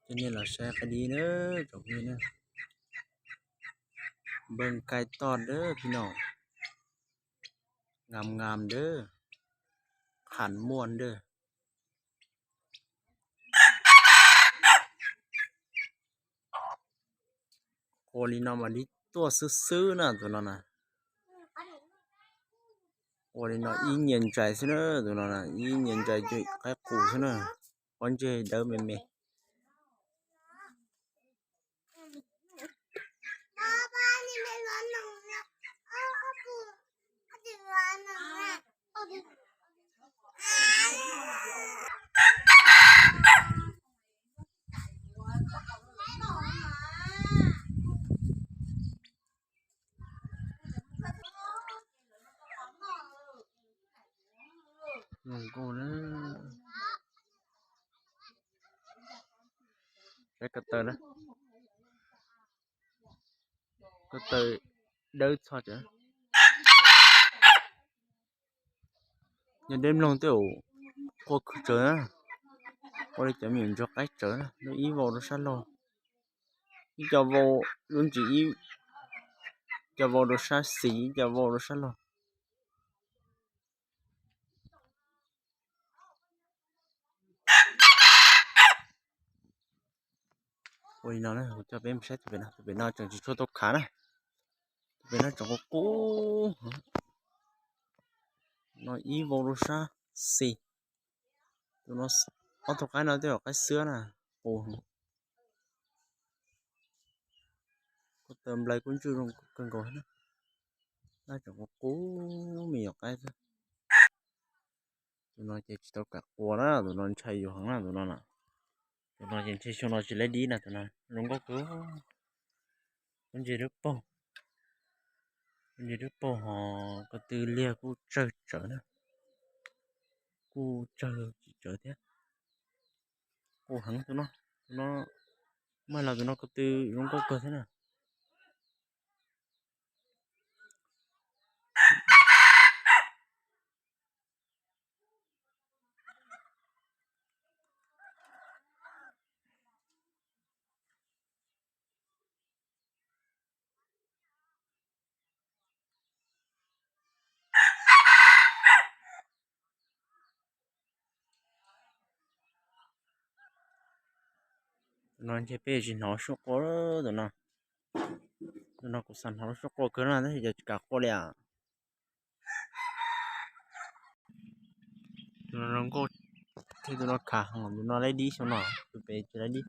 Coj nej los saib qab dib na, tsoom phooj ywg na. Npawg Kais Toj dawb phij no, Ngam Ngam dawb, Qham Muaj dawb. Qua li no mas dib tuaj xwb xwb na tus no na. Qua li no ib nyias ntsais xwb na, tus no na ib nyias ntsais qaib qus xwb na. Pob ntseg dawb me me. Zoo nkauj na. Saib ko taw na. Ko taw dawb txho. Nyob deb mloog tej zaum qua khwv tsawv na. Ua li cov me nyuam ntsuag qaib tsawv na, lub ib vau rau sab laug, ib co vau lub ntsis, ib co vau rau sab xis, ib co vau rau sab laug. Ua li no na, kuv coj peb mus saib tus pem no, tus pem no tseem tsis tshua tau khav na. Tus pem no tseem qub qub. No ib vau rau sab xis. Tus no, ob tug qaib no tej zaum qaib xwb na, qus. Ko taw nplai kub ntswj zoo kawg nkaus na. Nab tseem qub qub me nyuam qaib xwb. Tus no ces tsis tau kam qua na, tus no ntshai yus heev na tus no na. Tus no ces ntshe xyoo no tsis laib dib na, tus no zoo nkauj kawg. Pob ntseg dawb paug, pob ntseg dawb paug ho ko tw liag kuj tsawg tsawv na, kuj tsawg tsis tsawv thiab. Qus heev tus no, tus no, mas los tus no ko tw zoo nkauj kawg thiab na. Tus no ntshe peb tsis hnov suab qua, tus no, tus no kuv xav hnov lub suab qua kawg na tab sis cas tsis kam qua li as. Tus no zoo nkauj thiab tus no khav heev, tus no laib dib xyoo no, tus pem tsis laib dib.